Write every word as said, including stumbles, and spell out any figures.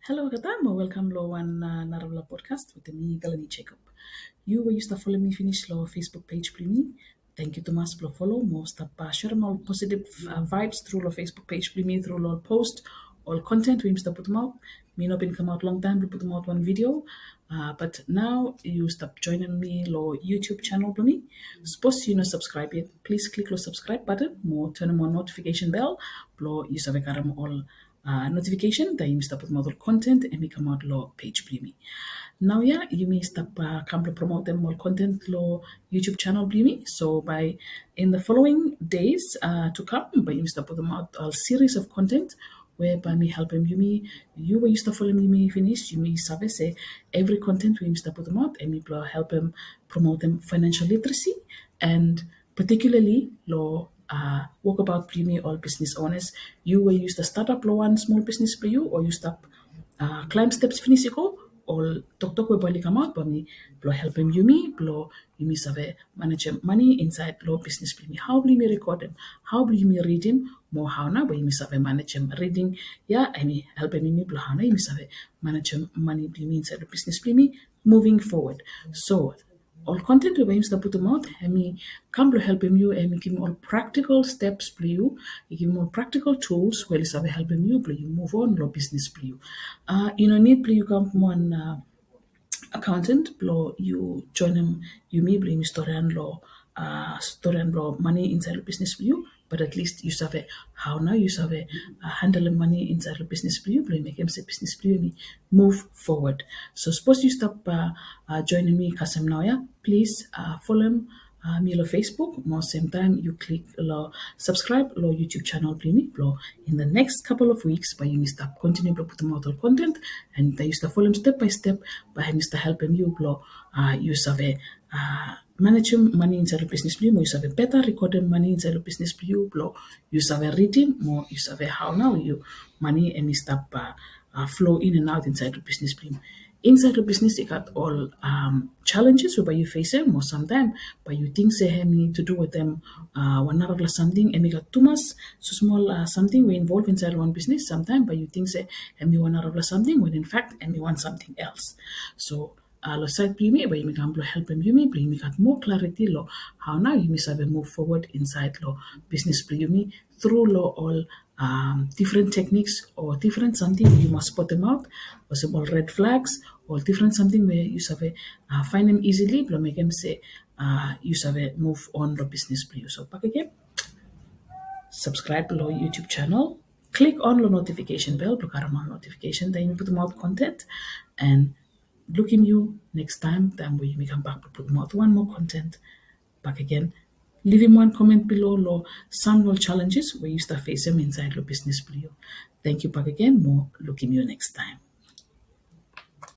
Halo olgeta, mo welkam lo wan, a, narafala podcast wetem mi, Galani Jacob. Yu we yu stap folem mi finis lo Facebook page blong yumi, tangkiu tumas blo folem mo stap, a, serem ol positive, a, vibes tru lo Facebook page blong yumi, tru lo ol post, ol content we yumi stap putumaot. Mi no bin kamaot longtaem blo putumaot wan video, a, but nao yu stap joenem mi lo YouTube channel blong mi. Sapos yu no subscribe yet, plis klik lo subscribe button mo tanem on notification bell blo yu save karem ol, a, notification taem yumi stap putumaot ol content hemi kamaot lo page blong yumi. Naoia yumi stap, a, kam blo promotem ol content lo YouTube channel blong yumi. So bae in the following days, a, to come, bae yumi stap putumaot ol series of content we bae hemi helpem yumi. Yu we yu stap folem yumi finis, yumi save se evri content we yumi stap putumaot hemi blo helpem promotem financial literacy, and particularly lo, a, wokbaot blong yumi ol business owners. Yu we yu stap start up lo wan smol business blong yu, o yu stap, a, klaem steps finis i go, ol toktok we bae oli kamaot bae hemi blo helpem yumi blo yumi save manejem mane insaed lo business blong yumi. Hao blong yumi rekodem, hao blong yumi ridim, mo hao nao bae yumi save manejem. Riding ia hemi helpem yumi blo hao nao yumi save manejem mane blong yumi insaed lo business blong yumi moving forward. So ol content we bae yumi stap putumaot hemi kam blo helpem yu, hemi givim ol practical steps blong yu, i givim ol practical tools we oli save helpem yu blo yu move on lo business blong yu. A, yu no nid blo yu kam wan, a, accountant blo yu joenem yumi blo yumi storian lo, a, storian lo mane insaed lo business blong yu, but at least yu save hao nao yu save, a, handlem mane insaed lo business blong yu blo yu mekem se business blong yu hemi move forward. So sapos yu stap, a, a, joenem mi kasem naoia, plis, a, folem, a, mi lo Facebook mo semtaem yu klik lo subscribe lo YouTube channel blong yumi blo in the next couple of weeks bae yumi stap continue blo putumaot ol content, and taem yu stap folem step by step bae hemi stap helpem yu blo, a, yu save, a, manejem mane insaed lo business blong yu, mo yu save beta rekodem mane insaed lo business blong yu blo yu save ridim, mo yu save hao nao yu mane hemi stap, a, a, flow in and out insaed lo business blong yu. Insaed lo business i gat ol, am, challenges we bae yu fesem, mo samtaem bae yu ting se hemi to do wetem, a, wan narafala samting, hemi gat tumas smosmol, a, samting we involve insaed lo wan business. Samtaem bae yu ting se hemi wan narafala samting, when in fact hemi wan samting else. So, a, lo saed blong yumi bae yumi kam blo helpem yumi blo yumi gat moa clarity lo hao nao yumi save move forward insaed lo business blong yumi tru lo ol, am, different techniques o different samting we yu mas spotemaot, olsem ol red flags, ol different samting we yu save, a, faenem easily blo mekem se, a, yu save move on lo business blong yu. So bakegen, subscribe lo YouTube channel, klik on lo notification bell blo karem ol notification taem yumi putumaot content, and lukim yu nekis taem, taem we yumi kambak blo putumaot wan moa content bakegen. Livim wan comment below lo sam lo ol challenges we yu stap fesem insaed lo business blong yu. Tangkiu bakegen, mo lukim yu nekis taem.